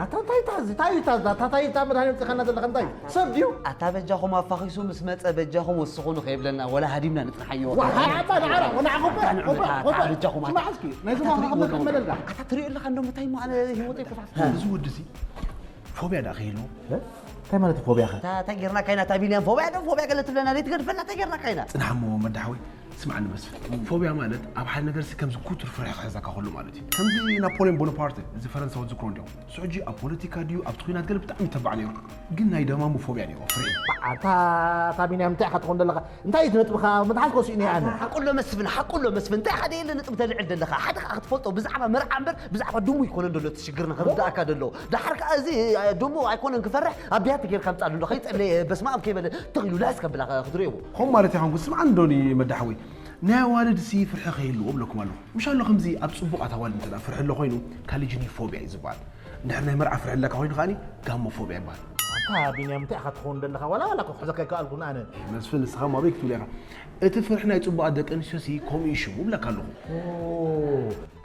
ኣታ እንታይ እታ እዚ? እንታይ እታ እዛ? እታ እንታይ እታ መድሃኒት ጽኸና ዘለኻ እንታይ? ሰብ ድዩ? ኣታ በጃኹም ኣፋኺሱ ምስ መጸ በጃኹም ወስኹ ንኸይብለና ወላ ሃዲምና ንጽንሓዮ። ዋ፣ ሃያ ኣባ ንዓራ፣ ወናዕኹ እባ፣ ኣታ ንዑ እባ፣ እታ እባ። በጃኹም ኣታ። ስማዕ እስኪ፣ ናይ ኣታ ዝማኻ ትሪእዎ ከመልክ ኣለኹም። መለልካ። ኣታ ትሪኦ ኣለኻ እንዶ ምታይ እሞ ኣነ ህይወተይ ኮፋፍ። እዚ ወዲ እዚ ፎብያ ደኣ ከይህልዎ? እ? እንታይ ማለት እዩ ፎብያ ኸ? እታ እንታይ ጌርናካ ኢና? እታ ቢንያም ፎብያ ዶ ፎብያ ገለ ትብለና? ዘይትገድፈና እንታይ ጌርናካ ኢና? ጽናሕ እሞ መዳሓወይ። ስምዓኒ መስፍን፣ ፎብያ ማለት ኣብ ሓደ ነገርሲ ከምዚ ኩቱር ፍርሒ ክሕዘካ ከሎ ማለት እዩ። ከምዚ ናፖልዮን ቦናፓርተ፣ እዚ ፈረንሳዊ ትዝክሮ እንዲኹም። ንሱ ሕጂ ኣብ ፖለቲካ ድዩ ኣብቲ ኲናት ገለ ብጣዕሚ ይተባዕ ነይሩ። ግን ናይ ደማሙ ፎብያ ነይርዎ፣ ፍርሒ። ኣታ፣ ኣታ ቢንያም እንታይ ኢኻ ትኾን ዘለኻ? እንታይ እዩ እቲ ነጥብኻ? መትሓዝ ኮሲእኒ ኣነ። ሓቁሎ መስፍን፣ ሓቁሎ መስፍን፣ እንታይ ኢኻ ደየለ ነጥቢ ተልዕል ዘለኻ? ሓደ ኸኣ ክትፈልጦ ብዛዕባ መርዓ እምበር ብዛዕባ ድሙ ኣይኮነን ዘሎ እቲ ሽግርና ክርድኣካ ዘሎ። ደሓር ከኣ እዚ፣ እ፣ ድሙ ኣይኮነን ክፈርሕ ኣብ ብያቲ ጌርካ ምጻሉ ኣሎ። ከይጸለየ በስመ ኣብ ከይበለ ትኽ ኢሉ ልሕስ ከብላ ክትርእዮ። ኸም ማለት ይኾንኩ ስምዓኒ ዶኒ መዳሓወይ። ናይ ኣዋልድሲ ፍርሒ ከይህልዎ እብለኩም ኣለኹ። ምሽ ኣሎ ከምዚ ኣብ ጽቡቓት ኣዋልድ እንተ ደኣ ፍርሒ ኣሎ ኮይኑ ካሊጅኒ ፎብያ እዩ ዝበሃል። እንድሕር ናይ መርዓ ፍርሒ ኣለካ ኮይኑ ከኣኒ ጋሞ ፎብያ ይበሃል። ኣንታ ቢንያም እንታይ ኢኻ ትኸውን ዘለኻ? ዋላ ዋላ እኮ ክሕዘካ ኣይከኣልኩን ኣነ። መስፍን ንስኻ እሞ ኣበይ ክትብል ኢኻ? እቲ ፍርሒ ናይ ጽቡቓት ደቂ ኣንስትዮሲ ከምኡ እዩ ሽሙ እብለካ ኣለኹ። ኦ፣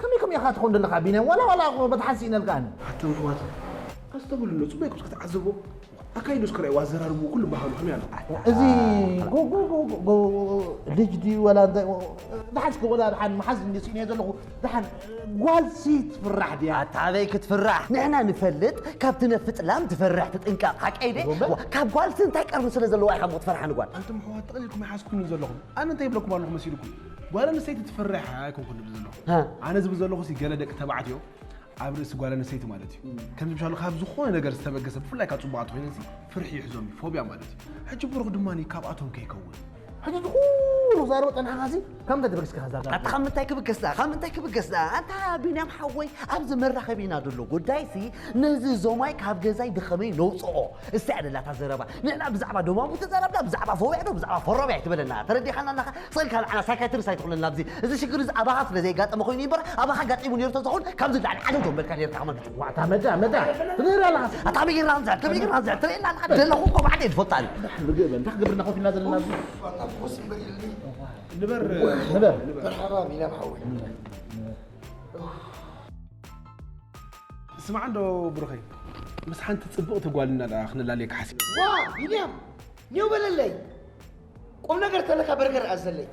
ከመይ ከመይ ኢኻ ትኸውን ዘለኻ ቢንያም? ዋላ ዋላ እኮ መትሓዚ ስኢነልካ ኣነ። ኣቶም ኣሕዋት ኣስተብህሉ ኣሎ፣ ጽቡቕ ኢኹም ክትዓዘቦ። ኣካይዱ እስከ ርኣይዎ፣ ኣዘራርብኡ ኩሉ ባህሉ ከመይ ኣሎ? እዚ ጎ-፣ ጎ-፣ ጎ-፣ ጎ-፣ ጎ-፣ ልጅ ድዩ ዋላ እንታይ? ደሓን እስከ ወላ ደሓን መሓዝ እንዲ ስኢነ ዘለኹ፣ ደሓን ጓልሲ ትፍራሕ ድያ? ኣታ ኣበይ ክትፍራሕ? ንሕና ንፈልጥ፣ ካብ ትነፍጥ ላም ትፈርሕ ትጥንቀቕ። ሓቀይ ድየ? ጎንበ? ዋ፣ ካብ ጓልሲ እንታይ ቀርኒ ስለ ዘለዋ ኢኻ እሞ ትፈርሓ ንጓል? ኣንቱም ኣሕዋት፣ ጠቕሊልኩም ኣይሓዝኩምን ዘለኹም። ኣነ እንታይ ይብለኩም ኣለኹ መሲልኩም? ጓል ኣንስተይቲ ትፍራሕ ኣይኮንኩን ዝብል ዘለኹ። ሃ። ኣነ ዝብል ዘለኹ ሲ ገለ ደቂ ተባዕትዮ ኣብ ርእሲ ጓል ኣንስተይቲ ማለት እዩ። ከምዚ ምሻሉ ካብ ዝኾነ ነገር ዝተበገሰ፣ ብፍላይ ካብ ጽቡቓት ኮይነሲ ፍርሒ ይሕዞም እዩ፣ ፎብያ ማለት እዩ። ሕጂ ብሩኽ ድማ ካብኣቶም ከይከውን። ሕጂ እዚ ኩሉ ዛረቦ ጸናሕኻሲ፣ ካብ ምንታይ ተበግስካ ዛረባ? ኣታ ካብ ምንታይ ክብገስ ደኣ? ካብ ምንታይ ክብገስ ደኣ? ኣንታ ቢንያም ሓወይ፣ ኣብዚ መራኸቢና ዘሎ ጉዳይሲ፣ ነዚ ዞማይ ካብ ገዛይ ብኸመይ ነውጽኦ? እስቲ ኣደላታ ዘረባ። ንሕና ብዛዕባ ዶማሙ ተዛረብና፣ ብዛዕባ ፎብያ ዶ፣ ብዛዕባ ፎሮብያ ኣይትበለና። ተረዲኻና ኣለኻ? ስቕ ኢልካ ንዓና ሳይካትሪስት ኣይትኹነልና ኣብዚ። እዚ ሽግር እዚ ኣባኻ ስለ ዘየጋጠመ ኮይኑ እዩ እምበር፣ ኣባኻ ኣጋጢሙ ነይሩ ተዝኸውን፣ ካብዚ ንላዕሊ ዓጀውጀው በልካ ነይርካ ከማን። ዋታ መዳ፣ መዳ። ትነግር ኣለኻ። ኣታ መጌርና ንዝዕል፣ ከመይ ጌርና ንዝዕል፣ ትርእየና ኣለኻ። ደለኹ እኮ ባዕደይ ዝፈልጣ ኣነ። ንዳሕ ምግብ፣ እንታይ ክገብርና ኮፍ ኢልና ዘለና ኣብዚ? ዋታ ብኾስ እምበር ኢልኒ። ንበር፣ ንበር። መርሓባ ቢንያም ሓወይ። ስማዕ እንዶ ብሩኸይ፣ ምስ ሓንቲ ጽብቕቲ ጓል ኢና ደኣ ክንላለየካ ሓሲብ። ዋ፣ ቢንያም፣ ኔው በለለይ። ቁም ነገር ተለካ በርገር ኣዘለይ።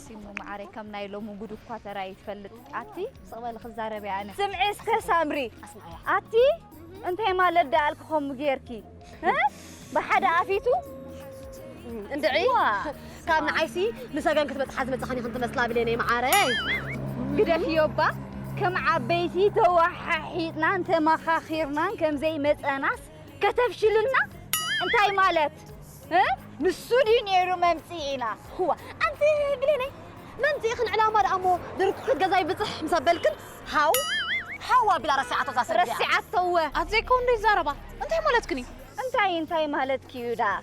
ሲሙ መዓረይ፣ ከም ናይ ሎሚ ጉድ እኳ ተራእዩ ይፈልጥ። ኣቲ ስቕ በሊ ክዛረብ እየ ኣነ። ስምዒ እስከ ሳምሪ። ኣቲ እንታይ ማለት ደኣ ኣልኪ ከምኡ ጌርኪ? እ? ብሓደ ኣፊቱ? እንድዒ፣ ዋ። ካብ ንዓይሲ ንሰገን ክትበጽሓ ዝመጻኻኒ ከም ትመስላ ብሌነይ መዓረይ። ግደፍዮ እባ፣ ከም ዓበይቲ ተወሓሒጥናን ተመኻኺርናን ከም ዘይመጸናስ ከተፍሽልና እንታይ ማለት? እ? ንሱ ድዩ ነይሩ መምጽኢና? እዋ፣ ኣንቲ ብሌነይ፣ መምጽኢኽን ዕላማ ደኣ እሞ ድርኩኺት ገዛይ ብጽሕ ምስ ኣበልክን፣ ሃው፣ ሃው ኣቢላ ረሲዓቶ እዛ ሰብያ። ረሲዓቶ እወ። ኣት ዘይከውን ዶ ይዛረባ? እንታይ ማለትክን እዩ? እንታይ፣ እንታይ ማለትኪ እዩ ደኣ?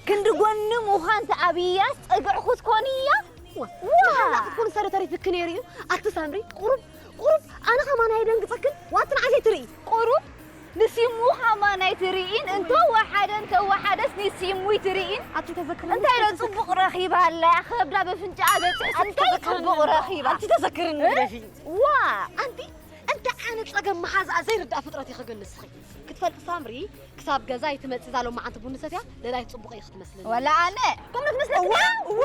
ክንዲ ጎኒ ምዃን ተኣብያስ ጸግዕኹ ትኮንያ? ዋ፣ ዋ። ንሓና ክትኮኑ ሰለ ተሪፍኪ ነይሩ እዩ። ኣቲ ሳምሪ፣ ቁሩብ፣ ቁሩብ፣ ኣነ ከማን ኣይደንግጸክን? ዋቲ ንዓይ ዘይትርኢ? ቁሩብ፣ ንሲሙ ከማን ኣይትርኢን? እንተ ወሓደ፣ እንተ ወሓደስ ንሲሙ ይትርኢን? ኣቲ ተዘክርኒ እንታይ ዶ ጽቡቕ ረኺባ ኣላ? ከብዳ በፍንጫኣ በጺሑ ኣቲ እንታይ ተዘክርኒ ጽቡቕ እንዶ? ረኺባ? ኣቲ ተዘክርኒ እ? ግደፊ። ዋ፣ ኣንቲ እንታይ ዓይነት ጸገም መሓዛኣ ዘይርዳእ ፍጥረት ኢኺ ግን ንስኺ? ክትፈልጢ ሳምሪ፣ ክሳብ ገዛ ኣይትመጽእ እዛ ሎማዓንቲ ቡን ሰትያ፣ ለላይ ጽቡቕ ኢኺ ትመስለኒ። ወላ ኣነ። ከምኡ ትመስለኪ? እወ፣ እወ፣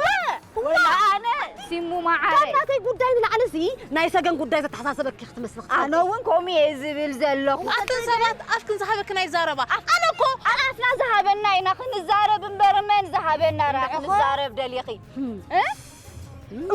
እወ። ወላ ኣነ። ሲሙ መዓረይ። ካብ ናተይ ጉዳይ ንላዕሊ ሲ ናይ ሰገን ጉዳይ ዘተሓሳሰበኪ ክትመስሊ ክትፈልጢ። ኣነ እውን ከምኡ እየ ዝብል ዘለኹ። ኣተን ሰባት ኣፍክን ዝሃበክን ኣይዛረባ። ኣነ እኮ ኣፍና ዝሃበና ኢና ክንዛረብ እምበር፣ መን ዝሃበና ደኣ ንዕኹ? ክንዛረብ ደሊኺ? እ?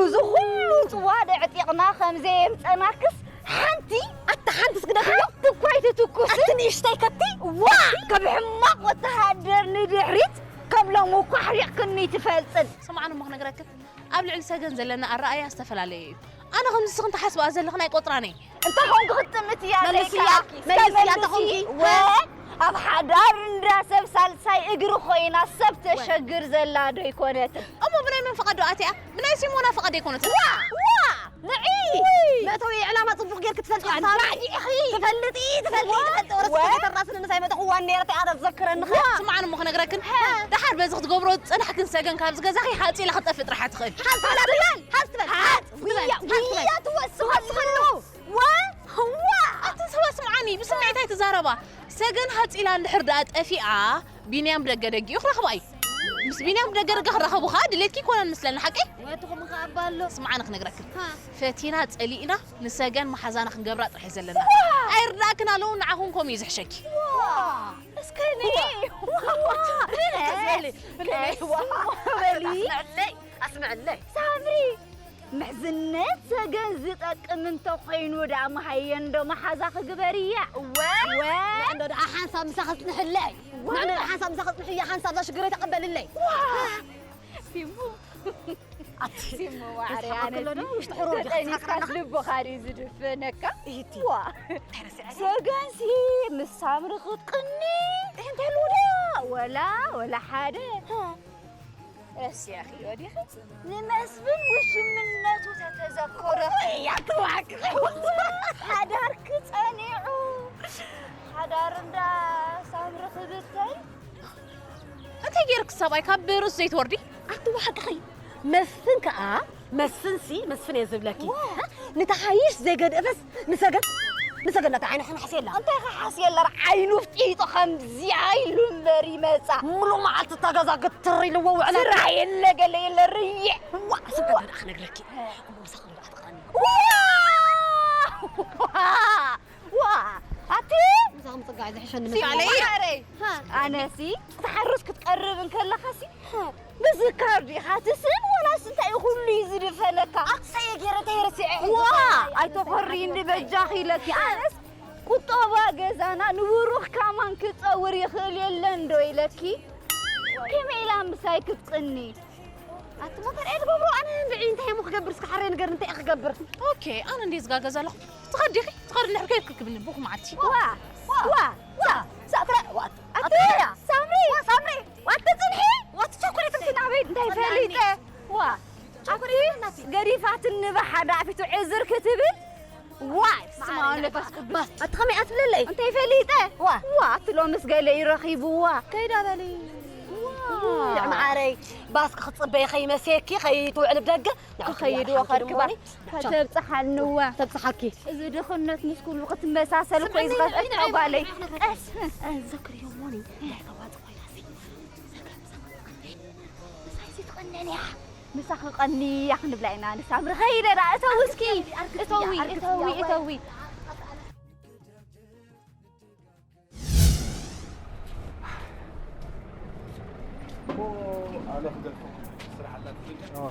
እዚ ኩሉ ጽዋድ ኣዕጢቕና ከም ዘየምጸናክስ ሓንቲ ኣታ ሓንትስ ግደፍዮ። ሓንቲ እኮ ኣይትትኩስን። ኣቲ ንእሽተይ ከቲ ዋ! ካብ ሕማቕ ወተሃደር ንድሕሪት ከም ሎሚ እኮ ኣሕሪቕክኒ ትፈልጥን። ስምዓኒ እሞ ክነግረክን፣ ኣብ ልዕሊ ሰገን ዘለና ኣረኣእያ ዝተፈላለየ እዩ። ኣነ ከምዚ ንስኽን ትሓስብኣ ዘለኽን ኣይቆጽራን እየ። እንታይ ኾንኪ ክትጥምት እያ መልስያ፣ ዘይከኣልኪ? መልስያ እስከ እንተ ኾንኪ። መልሲ። ወ-፣ ኣብ ሓዳር እንዳ ሰብ ሳልሳይ እግሪ ኮይና ሰብ ተሸግር ዘላ ዶ ኣይኮነትን? እሞ ብናይ መን ፍቓድ ዶ ኣትያ? ብናይ ሲሞና ፍቓድ ኣይኮነትን። ዋ! ዋ! ንዒ! ውይ! መእተዊ ዕላማ ጽቡቕ ጌርኪ ትፈልጢ ኣንታ ሓሳብ። ባዕዲ ኢኺ! ትፈልጢ፣ ትፈልጢ፣ ወ-፣ ትፈልጢ። ወረስኪ ወ-፣ ከተራስኒ ምሳይ መጠኹ ዋን ነይረ እቲኣ ዘዘክረኒ ኸ? ዋ! ስምዓኒ እሞ ክነግረክን። ሃ! ደሓር በዚ ክትገብሮ ዝጸናሕክን ሰገን ካብዚ ገዛኺ ሃጽ ኢላ ክትጠፍእ ጥራሕ እያ ትኽእል። ሓንቲ ትበል፣ ሓንቲ ትበል፣ ሓንቲ ትበል። ውያ፣ ሓንቲ ትበል። ውያ ትወስኸሉ። ዋ! ዋ! ኣትን ሰባት ስምዓኒ፣ ብስምዒት ኣይትዛረባ። ሰገን ሃጽ ኢላ እንድሕር ደኣ ጠፊኣ፣ ቢንያም ደገ ደጊኡ ክረኽባ እዩ። ምስ ቢንያም ደገ ደገ ክራኸቡ ኸኣ ድሌትኪ ኣይኮነን ምስለኒ፣ ሓቀይ? ወትኹም ኸኣ ኣባ ኣሎ። ስምዓኒ ክነግረክን። ሃ። ፈቲና ጸሊእና ንሰገን መሓዛና ክንገብራ ጥራሕ እዩ ዘለና። ዋ! ኣይርዳእክን ኣለዉ፣ ንዓኹም ከምኡ እዩ ዝሕሸኪ። ዋ! እስከ ንዒ። ዋ! ዋ! በሊ። በሊ። ኣስምዐለይ፣ ኣስምዐለይ። ሳምሪ፣ ምሕዝነት ሰገን ዝጠቅም እንተኾይኑ ደኣ መሃየን ዶ መሓዛ ክግበርያ? እወ። እወ። ንዕንዶ ደኣ ሓንሳብ ምሳኺ ጽንሕለይ። እወ። ንዕንዶ ደኣ ሓንሳብ ምሳኺ ጽንሕያ፣ ሓንሳብ እዛ ሽግረይ ተቐበልለይ። ዋ! ሲሙ። ኣቲ። ሲሙ ማዕረ፣ ተስፋ ኣነሲ ከሎ ዶ ውሽጢ ሕሩር ዲኻ ተጠኒስካስ ትሓስረና? ልብኻ ድዩ ዝድፈነካ? ኢቲ። ዋ። እንታይ ረሲዐ? ሰገንሲ ምስ ሳምሪ ክትቅኒ። እንታይ ኣለዎ ዶ? ወላ፣ ወላ ሓደ። ሃ። ረሲዕኽዮ ዲኺ? ንመስፍን ውሽምነቱ ተተዘከረ። እያ ትዋቅዕ። ሓዳርኪ ጸኒዑ። ሓዳር እንዳ ሳምሪ ክብተይ። እንታይ ጌርኪ ሰብኣይ ካብ ርእሱ ዘይትወርዲ? ኣቲ ብሓቅኺ መስፍን ከኣ፣ መስፍንሲ፣ መስፍን እየ ዝብለኪ። ዋ። ንተሓይሽ ዘይገደፈስ ንሰገን፣ ንሰገን ናታ ዓይኑ ክነሕስየላ። እንታይ ክሓስየላ? ዓይኑ ፍጢጡ ከምዚኣ ኢሉ እምበር ይመጻ። ሙሉእ መዓልቲ እታ ገዛ ግትር ኢልዎ ውዕላ። ስራሕ የለ፣ ገለ የለ፣ ርይዕ። ዋ፣ ስብሓት ደኣ ክነግረኪ። እሞ ምሳኺ ንብዓት ቃኒ። ዋ! ዋ! ኣቲ! ምሳኺ ምጽጋዕ ዝሕሸኒ ሲ መስለኒ። ኣለይ። ማዕረይ። ሃ። ኣነሲ፣ ትሓርስ ክትቀርብ እንከለኻሲ፣ ሃ። ብዝካር ዲኻ ትስእን ወላስ እንታይ እዩ ዝድፈነካ። ኣክሰየ ገይረ ተይረሲዐ። ዋ፣ ኣይተኾርይኒ በጃኺ ኢለኪ። ኣነስ ቁጠባ ገዛና ንብሩኽ ካማን ክጸውር ይኽእል የለን ዶ ኢለኪ? ከመይ ኢላ ምሳይ ክትቅኒ? ኣቲ ሞተር እየ ትገብሮ፣ ኣነ እንድዒ እንታይ እሞ ክገብር? እስከ ሓረይ ንገር፣ እንታይ እየ ክገብር? ኦኬ፣ ኣነ እንዴ ዝጋገዝ ኣለኹ። ትኸዲ ኢኺ? ትኸዲ እንድሕር ከይድኪ ክብኒ ቡኹ መዓልቲ። ዋ፣ ዋ፣ ዋ፣ ሳምሪ፣ ዋ፣ ትጽንሒ? ዋ፣ ትቸኩሪ፣ ትምክን ኣበይ? እንታይ ፈሊጠ? ዋ፣ ኣቲ ገዲፋትኒ ብሓዳ ፊቱ ዕዝር ክትብል? ዋይ፣ ስማ ንፈስ ቅዱስ። ኣቲ ከመይ ኣትብለለይ? እንታይ ፈሊጠ? ዋ። ዋ፣ ኣቲ ሎምስ ገለ ይረኺብዋ። ከይዳ በሊ። ዋ። ንዕ መዓረይ፣ ባስኪ ክትጽበይ ከይመሴኪ፣ ከይትውዕሊ ብደገ። ንዕ ክኸይድ ክትውዕሊ ወኸርክባ። ሓንቲ ዶ እሞ። ተብጽሓንዋ። ተብጽሓኪ። እዚ ድኽነት ምስ ኩሉ ክትመሳሰል እኮ እዩ ስምዕኒ፣ ዝኸፍአካ ንዕ ጓለይ። ንዕ ቀስ። ንዕ ዘክርዮ እሞኒ። እንታይ ተዋጽእ ኮይና ሲ? ሰገም ሰገም። ምሳይ ሲ ትቐነን እያ። ምሳኺ ቀንያ ክንብላ ኢና ንሳምሪ። ኸይደ ደኣ፣ እተዊ እስኪ። እተዊ፣ እተዊ፣ እተዊ። ኣነ ክገልጾ ስራሕ ኣላት።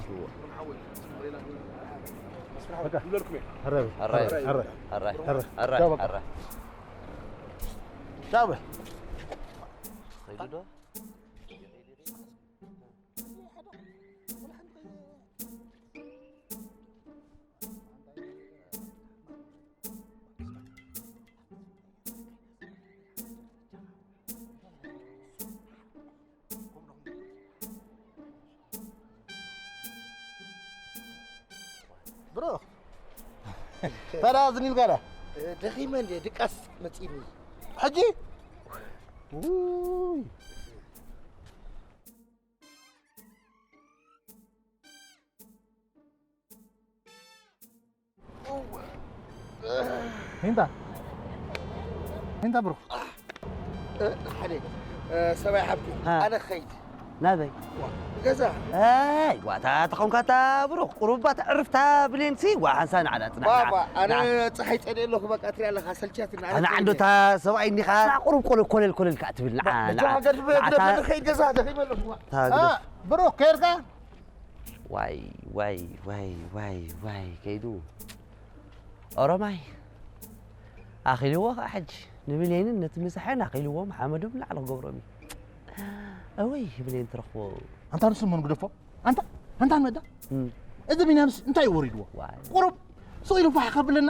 እወ። ሓወይ፣ ሌላ ስራሕ በቃ። ይብለልኩም እየ። ሕራይ በል። ሕራይ። ሕራይ። ሕራይ። ሕራይ። ሕራይ። ቻው በቃ። ሕራይ። ቻው በል። ኸይዱ ዶ? ብሩኽ። ታዲያ ዝን ኢልካ ዳ? ደኺመ እንደ ድቃስ መጺኒ። ሕጂ? ውይ። ሂንታ። ሂንታ ብሩኽ። ሓደ፣ እ፣ ሰብኣይ ሓብቲ፣ ሃ። ኣነ ክኸይድ። ናበይ? ዋ፣ ገዛ። ኣይ፣ ዋታ ተኾንካ እታ ብሩኽ፣ ቁሩብ እታ ዕርፍታ ብሌንሲ፣ ዋ፣ ሓንሳ ንዓዳ ጽናሕ፣ ዋ፣ ንዓ፣ ዋ፣ ኣነ ንዓ። ጸሓይ ጸልየ ኣለኹ፣ በቃ፣ ትሪኣ ኣለኻ፣ ሰልችያትኒ፣ ኣነ ኣነ ጸልየ። ዓንዶ እታ ሰብኣይ እንዲኻ፣ ቁሩብ ቆለ-፣ ኮለል፣ ኮለል ከኣ ትብል፣ ንዓ፣ ዋ፣ ንዓ። ብቻ ገድፍ፣ ንዓ፣ ገድፍ፣ እታ ንኸይድ ገዛ፣ ደኺመ ኣለኹ፣ ዋ። እታ ኣ፣ ገድፍ። ብሩኽ፣ ከይድካ? ዋይ፣ ዋይ፣ ዋይ፣ ዋይ፣ ዋይ፣ ከይዱ። ኦሮማይ። ኣኺልዎ ኸዓ ሕጂ። ንብሌንን ነቲ ምሳሕን ኣኺልዎም ሓመዶም ንላዕሊ ክገብሮም እዩ። እወይ፣ ብሌን ትረኽቦ። ኣንታ ንሱ መን ግደፎ? ኣንታ፣ ኣንታ ንመዳ? እም። እዚ ቢንያምስ እንታይ እዩ ወሪድዎ? ዋይ። ቁሩብ ስቕ ኢሉ ፋሕ ከብለና?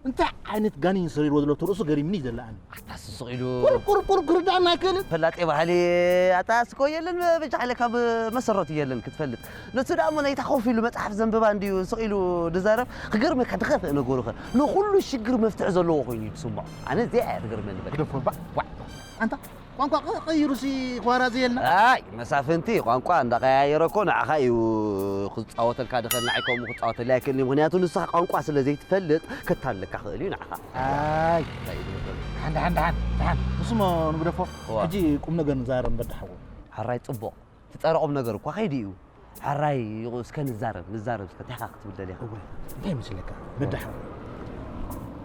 እንታይ ዓይነት ጋኔን ሰሪርዎ ዘሎ እቲ ርእሱ ገሪምኒ እዩ ዘለኣኒ። ኣታ ስቕ ኢሉ። ቁሩብ፣ ቁሩብ፣ ቁሩብ ክርድኣና ኣይክእልን። ፈላጤ ባህሊ፣ ኣታ ስኮ የለን፣ በጃ ሓይለ ካብ መሰረቱ የለን ክትፈልጥ። ንሱ ደኣ እሞ ናይታ ኮፍ ኢሉ መጽሓፍ ዘንብባ እንድዩ ስቕ ኢሉ ዝዛረብ። ክገርመካ፣ ድኸፍእ ነገሩ ኸ ንኹሉ ሽግር መፍትሒ ዘለዎ ኮይኑ እዩ ዝስምዖ። ኣነ እዚኣ እያ ትገርመኒ በል። ግደፎ እባ። ዋዕ። ኣንታ ቋንቋ ቀ-፣ ቀይሩሲ ክዋራዘየልና። ኣይ፣ መሳፍንቲ ቋንቋ እንዳቀያየረ እኮ ንዓኻ እዩ ክጻወተልካ ድኸል፣ ንዓይ ከምኡ ክጻወተለይ ኣይክእልን እዩ። ምኽንያቱ ንስኻ ቋንቋ ስለ ዘይትፈልጥ ከታልለካ ክእል እዩ ንዓኻ። ኣይ። እንታይ እዩ ዝብል ዘሎ? ደሓን፣ ደሓን፣ ደሓን፣ ደሓን። ንሱ እሞ ንግደፎ። እዋ። ሕጂ ቁም ነገር ንዛረብ እምበር ደሓዎ። ሕራይ ጽቡቕ። እቲ ጸረ ቁም ነገር እኳ ከይዱ እዩ። ሕራይ እስከ ንዛረብ፣ ንዛረብ እስከ እንታይ ኢኻ ክትብል ደሊኻ? እወ፣ እንታይ ይመስለካ? በዳሓ።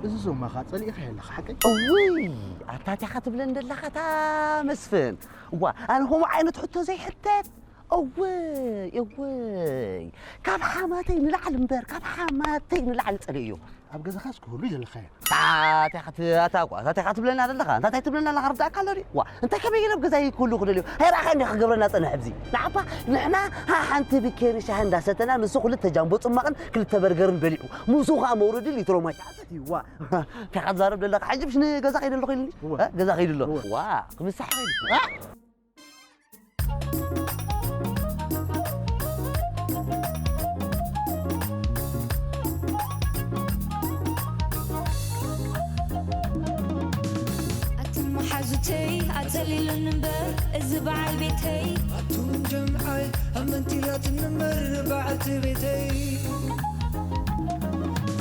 እዚ ዞማኻ ጸሊእኻ ኣለኻ፣ ሓቀይ? እውይ፣ ኣታ እንታይ ኢኻ ትብለኒ ደለኻ፣ ኣታ መስፍን? እዋ፣ ኣነ ከምኡ ዓይነት ሕቶ ዘይሕተት። እውይ፣ እውይ። ካብ ሓማተይ ንላዕሊ እምበር፣ ካብ ሓማተይ ንላዕሊ ጸሊእዮ። ኣብ ገዛኻስ ክህሉ እዩ ዘለኻዮ። ኣታ ኢኻ ት-፣ ኣታ እኳ፣ ኣታ ኢኻ ትብለና ዘለኻ? እንታይ ትብለና ኣለኻ? ርዳእካ ኣሎ ድዩ? ዋ፣ እንታይ ከመይ ገለ ኣብ ገዛይ ክህሉ ክደልዮ? ሃይ፣ ረኣኻ እንዲኻ ክገብረና ጸንሕ ኣብዚ። ንዓባ፣ ንሕና ሓንቲ ብኬሪ ሻሂ እንዳሰተና፣ ንሱ ክልተ ጃምቦ ጽማቕን ክልተ በርገርን በሊዑ። ምስኡ ኸኣ መውረዲ ሊትሮ ማይ ሰትዩ። ዋ፣ እንታይ ኢኻ ትዛረብ ዘለኻ? ሕጂ ብሽ ንገዛ ከይደ ኣለኹ ኢሉኒ? እወ። እ? ገዛ ከይደ ኣለኹ። እወ። ዋ፣ ክምሳሕ ከይዱ። እ? ኣቱም መሓዙተይ ኣጸሊሉኒ እምበር እዚ በዓል ቤተይ። ኣቱም ጀምዓይ ኣመንቲላትኒ እምበር በዓልቲ ቤተይ።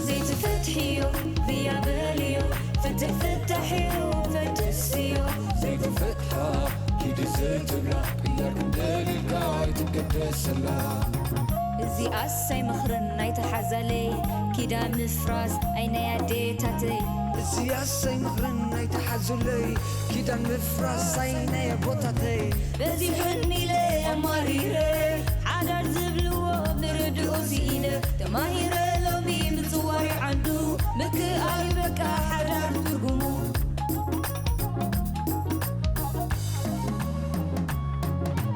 ዘይትፈትሕዮ ብያ በልዮ፣ ፍትሕ ፍታሕ እዩ ፈትስዮ። ዘይትፈትሓ ኪዲ ዘይትብላ፣ ቅያር ክንደልልካ ኣይትገደሰላ። እዚኣስ ኣይመኽርን ኣይትሓዛለይ፣ ኪዳን ምፍራስ ኣይ ናይ ኣዴታተይ። እዚኣስ ኣይመኽርን ኣይትሓዙለይ፣ ኪዳን ምፍራስ ኣይ ናይ ኣቦታተይ። በዚሑኒ ኢለ ኣማሪረ፣ ሓዳር ዝብልዎ ምርር ማሂረ ሎሚ ምጽዋር ዓዱ ምክኣል በቃ ሓዳር ትርጉሙ።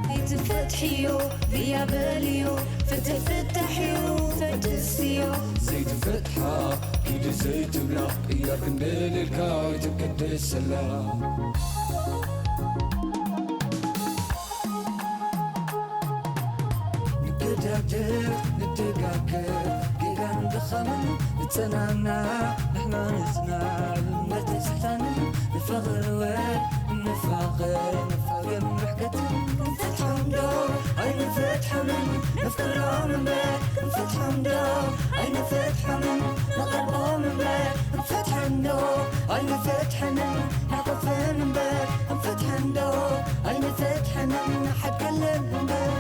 ዘይትፈትሕዮ ብያ በልዮ፣ ፍትሕ ፍታሕዮ ፈድስዮ። ዘይትፈትሓ ኪዲ ዘይትብላ፣ ቅያር ክንደልልካ ኣይትቀደሰላ። ንገዳደፍ ንደጋገፍ፣ ጌጋን ድኻምን ንጸናና፣ ንሕና ንጽናዕ፣ እምነት ንስሕታንን ንፋቐር ወር ንፋቐር፣ ንፋቐር ምሕከትን ክንፈትሖም ዶ ኣይንፈትሖምን፣ ነፍቅሮም እምበር ክንፈትሖም ዶ ኣይንፈትሖምን፣ ንቐርቦም እምበር ክንፈትሖም ዶ ኣይንፈትሖምን፣ ንሓቆፍን እምበር ክንፈትሖም ዶ ኣይንፈትሖምን፣ ንሓድገለን እምበር